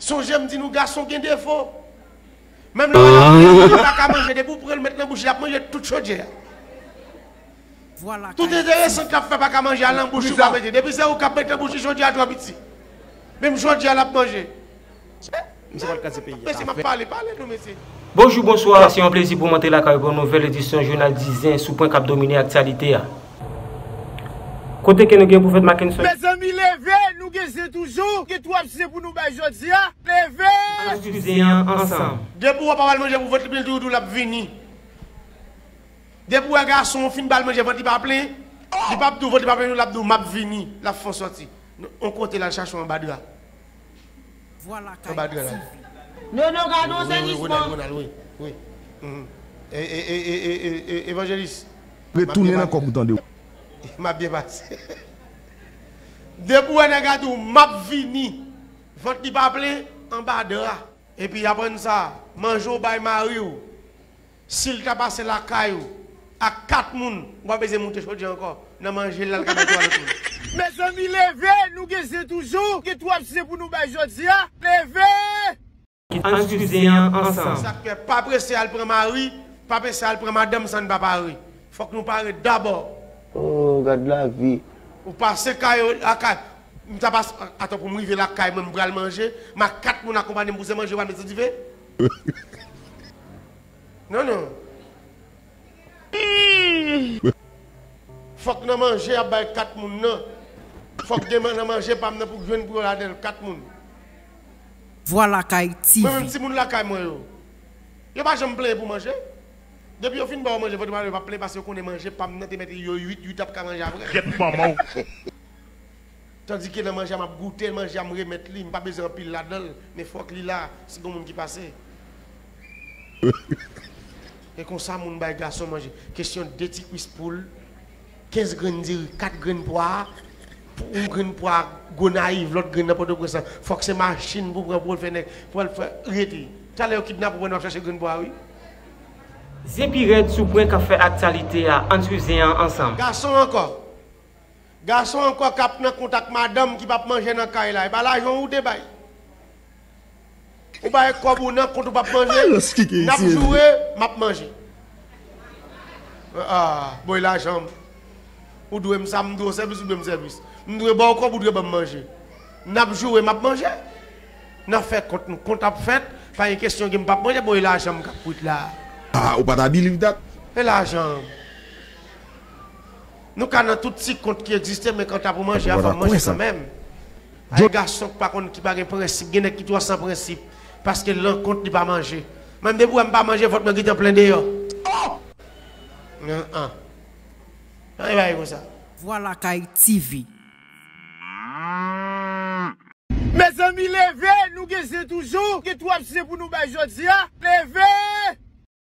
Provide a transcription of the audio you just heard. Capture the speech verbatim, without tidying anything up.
Sonje m di nou gason gen defo. Menm lè w wè l ap manje, li pa ka manje, depi w pran l met nan bouch li, l ap manje tout chodyè a. Tout enteresan k ap fè pa ka manje al nan bouch li, pa manje. Depi se ou k ap met nan bouch li, chodyè a twò piti. Menm chodyè a l ap manje. Mesye, m ap pale, pale nou, mesye. Bonjou, bonswa, se yon plezi pou m antre lakay ou pou yon nouvèl edisyon Jounal Dizen sou pwen k ap domine aktyalite a. Kote ke nou gen pwofèt Mackenson? Mezanmi, leve, nou gen zen toujou, gen twòp zen pou nou bay jodi a. Leve! Ann swiv zen an ansanm. Depi w wè papa l manje pou vant li plen, toujou di w l ap vini. Depi w wè gason w fin ba l manje, vant li pa plen, li p ap di w vant li pa plen, l ap di w m ap vini, l ap fè w sòti. On kote l al chache w anba dra. Anba dra la. Non, non, gade yon sezisman. Wi, wi, Ronald, Ronald, wi, wi. Mhm. E, e, e, e, e, e, evanjelis. Retounen nan kòb ou tande. M ap byen pase. Depi w wè nèg la di w, m ap vini, vant li pa plen, anba dra. Epi aprann sa, manje w bay mari w, si l ta pase lakay ou ak kat moun, ou pa bezwen moute chodyè ankò. Nan manje l la, l ka bay twalèt moun. Mezanmi, leve, nou gen zen toujou, gen twòp zen pou nou bay jodi a. Leve! Ann swiv zen an ansanm. Sa k fè pa prese al pran mari, pa prese al pran madanm san n pa pare. Fòk nou pare dabò. Oh, gad lavi. Ou pase kay yo, lakay, m ta pase, atann pou m rive lakay mwen, m pral manje, m ak kat moun akonpanye m pou se manje, w al met sou dife? Non, non. Fòk nan manje y ap bay kat moun nan. Fòk gen nan manje pa m nan pou jwenn pou yo ladan l, kat moun. Vwa Lakay T V. Mwen menm timoun lakay mwen yo, yo pa janm plenyen pou manje. Depi yo fin ba yo manje, vant yo pa plen paske yo konnen manje pa m nan te mete yo uit, uit ap ka manje apre. Gyèt manman w. Tandike nan manje a m ap goute, manje a m remèt li, m pa bezwen anpil ladan l, men fòk li la, si gon moun ki pase. E konsa moun bay gason manje. Kesyon de ti kwis poul, kenz grenn diri, kat grenn pwa, yon grenn pwa Gonayiv, lòt grenn nan Pòtoprens lan. Fòk se machin pou pran pou al fè nèg, pou al fè rete. Talè yo kidnape w pandan w ap chache grenn pwa, wi. Zen pi rèd sou pwen k ap fè aktyalite a, ann swiv zen an ansanm. Gason ankò. Gason ankò k ap nan kont ak madanm ki p ap manje nan kay la. E pa lajan w ou te bay. Ou bay kòb ou nan kont ou p ap manje. N ap joure, m ap manje. Ah, bon, e lajan m. Ou dwe m sa, m dwe w sèvis, ou dwe m sèvis. M dwe ba w kòb, ou dwe ban m manje. N ap joure, m ap manje. N ap fè kont nou, kont ap fèt. Pa gen kesyon ke m p ap manje, bon, e lajan m k ap kwit la. Ah, ou pa ta believe that? E lajan m. Nou ka nan tout ti kont ki egziste, men kanta pou manje a, fò m manje kanmenm. Ay, gason k pa konn, ki pa gen prensip, gen nèg ki twò san prensip, paske nan kont li pa manje. Mwen menm depi w wè m pa manje, vant mwen gentan plen deyò. An, an. An, e bagay konsa. Vwa Lakay T V. Mezanmi, leve, nou gen zen toujou, gen twòp zen pou nou bay jodi a. Leve!